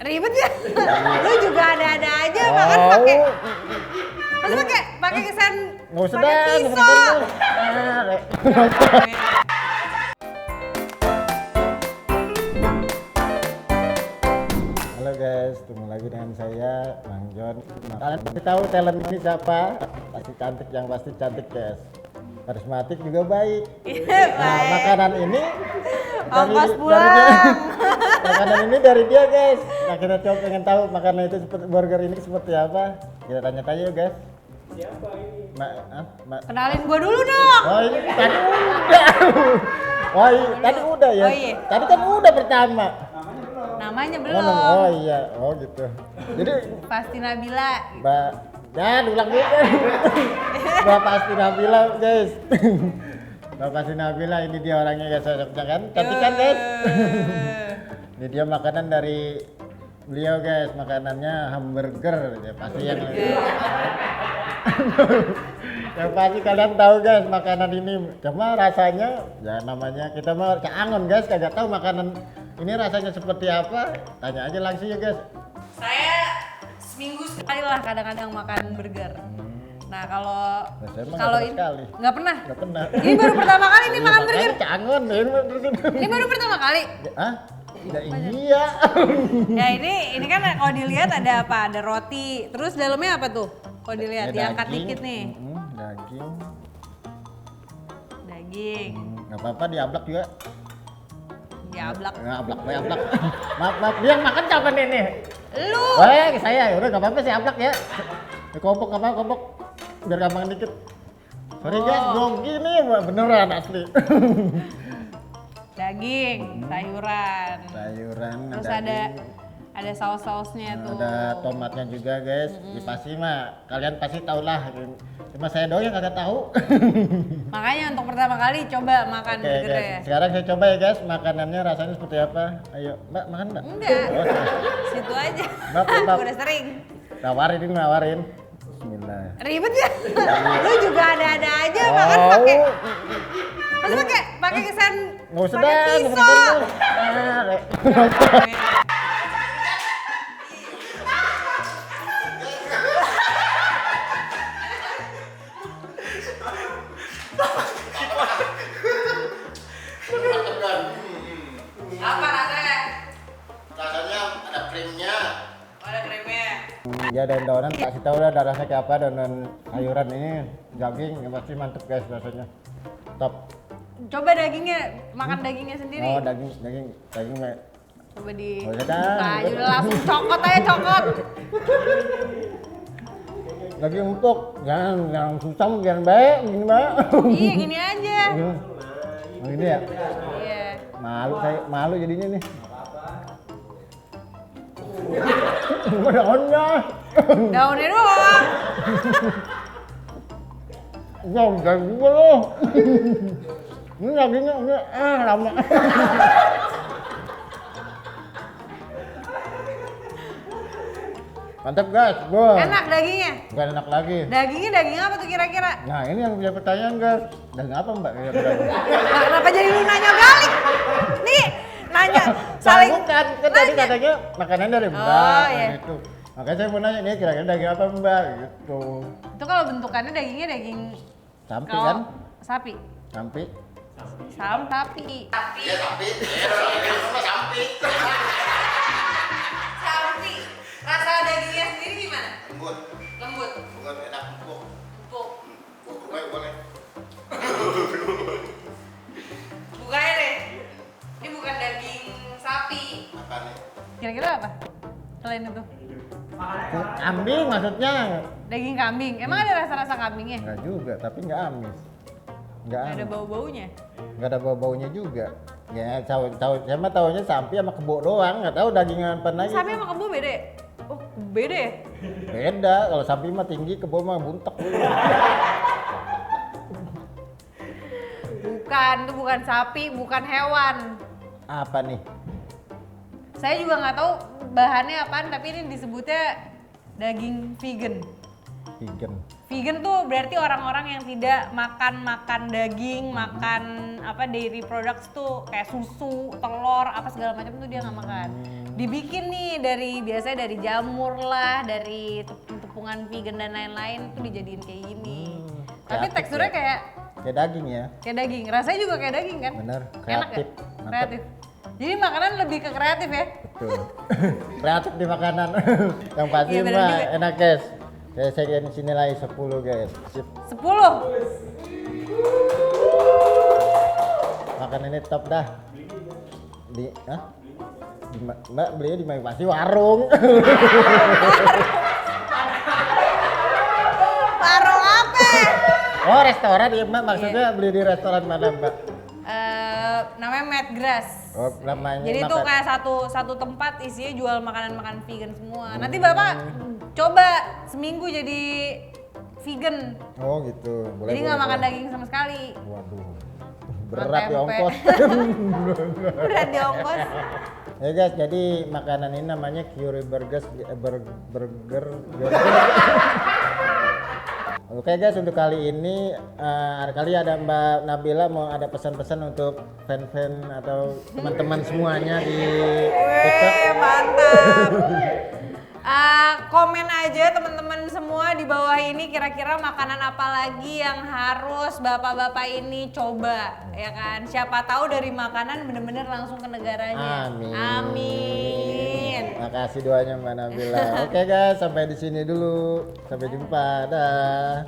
Ribet ya? Lu juga ada-ada aja makan pakai. Masa pakai kesan Nggak usah pakai dah, pisau. Halo guys, ketemu lagi dengan saya, Bang John. Kalian pasti tahu talent ini siapa? Pasti cantik, yang pasti cantik guys. Karismatik juga baik. Nah, makanan ini Ongkos dari pulang. dia. Makanan ini dari dia guys. Nah, kita coba pengen tahu makanan itu seperti burger ini seperti apa. Kita tanya-tanya yuk guys. Siapa ini? Kenalin gua dulu dong. Oh ini tadi udah. Oh iya, tadi udah ya. Oh, iya. Tadi kan udah pertama. Namanya belum. Oh iya, oh gitu. Jadi Pasti Nabila. Mbak, dan ulang dulu kan. Mbak Pasti Nabila guys. Mbak Pasti Nabila, ini dia orangnya guys, cocoknya kan? Cantik kan guys? Ini dia makanan dari beliau guys, makanannya hamburger ya pasti yang yang pasti kalian tahu guys makanan ini, cuma rasanya ya namanya kita mah keangon guys, kagak tahu makanan ini rasanya seperti apa. Tanya aja langsung ya guys. Saya seminggu sekali lah kadang-kadang makan burger. Nah kalau Saya mah kalau nggak ini sekali. nggak pernah. Nggak pernah. Ini baru pertama kali nih makan burger. Keangon Ini baru pertama kali. ah ya, iya. Ya ini kan kalau dilihat ada apa? Ada roti. Terus dalamnya apa tuh? Kalau dilihat Ya, diangkat daging. dikit nih. Daging. Daging. Nggak apa-apa diablak juga. Diablak. Nggak ablak, ablak. Maaf, dia yang makan siapa nih? Lu. Saya ya udah nggak apa-apa sih ablak ya. Kopok apa kopok biar gampang dikit. Sorry guys, grogi nih beneran asli. Daging, sayuran. Sayuran. Terus daging. ada saus-sausnya tuh. Ada tomatnya juga guys. Di pasti mah kalian pasti tahu lah. Cuma saya doang yang kagak tahu. Makanya untuk pertama kali coba makan Oke burger ya. guys, sekarang saya coba ya guys, makanannya rasanya seperti apa. Ayo, Mbak makan Mbak? Enggak. Oh, Situ aja. Maaf, maaf. Udah sering. nawarin ini nawarin. Bismillah. Ribet ya? Lu juga ada-ada aja makan pakai. Masa pakai kesan Nggak usah pakai dah, pisau. Apa rasanya? Rasanya ada krimnya. Oh, ada kremnya. Ya daun-daunan kasih tahu lah rasanya kayak apa, daunan sayuran ini daging yang pasti mantep guys rasanya. Top. Coba dagingnya, makan dagingnya sendiri. Oh daging. Coba di Oh, ya dah. buka aja udah langsung cokot aja cokot. Daging empuk, jangan susah, jangan baik, gini mbak. Iya gini aja. Oh, ini ya, Iya. malu jadinya nih. Daunnya. Daunnya doang. Jangan gue loh. Ini dagingnya ini lama. Mantap guys, gua. Enak dagingnya. Bukan enak lagi. Dagingnya daging apa tuh kira-kira? Nah ini yang punya pertanyaan guys. Daging apa mbak? Nah, kenapa jadi lu nanya balik? Nih, nanya saling. Bukan, kan tadi katanya makanan dari mbak. Oh, iya. Gitu. Makanya saya mau nanya nih kira-kira daging apa mbak gitu. Itu kalau bentukannya dagingnya daging Sapi kalau kan? sapi. Sapi. Sapi. Ya sapi. Ini semua sapi. Sapi. Rasa dagingnya sendiri gimana? Lembut. Lembut. Bukan enak empuk. Empuk. Boleh. Bukanya deh. Ini bukan daging sapi. Apa nih? Kira-kira apa? Selain itu. Kambing maksudnya. Daging kambing. Emang ada rasa-rasa kambingnya? Enggak juga, tapi enggak amis. Enggak Nggak ada amis. bau-baunya. Enggak ada bau-baunya juga. Ya tahu saya mah taunya sapi sama kebo doang, enggak tahu daging apa lagi. Sapi sama kebo beda ya? Oh, beda ya? Beda, kalau sapi mah tinggi, kebo mah buntek. Bukan, itu bukan sapi, bukan hewan. Apa nih? Saya juga nggak tahu bahannya apaan, tapi ini disebutnya daging vegan. Vegan. Vegan tuh berarti orang-orang yang tidak makan daging, makan apa dairy products tuh kayak susu, telur, apa segala macam tuh dia nggak makan. Dibikin nih biasanya dari jamur lah, dari tepung-tepungan vegan dan lain-lain tuh dijadiin kayak gini. Tapi kreatif teksturnya ya. kayak Daging ya. kayak daging. Rasanya juga kayak daging kan? Bener, Enak kreatif. ya? Mantap. Kreatif. Jadi makanan lebih ke kreatif ya? Betul. Kreatif di makanan. Yang pasti Iya, bener mah juga. enak guys. Saya di sini lagi 10 guys. Sip. 10. Makanan ini top dah. Hah? Mbak belinya di mana? Pasti warung. Warung apa? Oh restoran ya Mbak, maksudnya beli di restoran mana Mbak? Namanya Mad Grass. Oh namanya. Jadi itu kayak satu tempat isinya jual makanan-makanan vegan semua. Nanti Bapak coba seminggu jadi vegan. Oh gitu. Boleh. Jadi nggak boleh, makan boleh. daging sama sekali. Waduh. Berat ya tempe. ongkos. Berat di ongkos. Ya guys, jadi makanan ini namanya Curie Burgers burger. Oke guys, untuk kali ini kali ada Mbak Nabila mau ada pesan-pesan untuk fan-fan atau teman-teman semuanya di TikTok. Weh, mantap. Komen aja teman-teman semua di bawah ini kira-kira makanan apa lagi yang harus bapak-bapak ini coba, ya kan? Siapa tahu dari makanan bener-bener langsung ke negaranya. Amin. Amin. Makasih doanya Mbak Nabila. Oke guys, sampai di sini dulu. Sampai jumpa. Dah.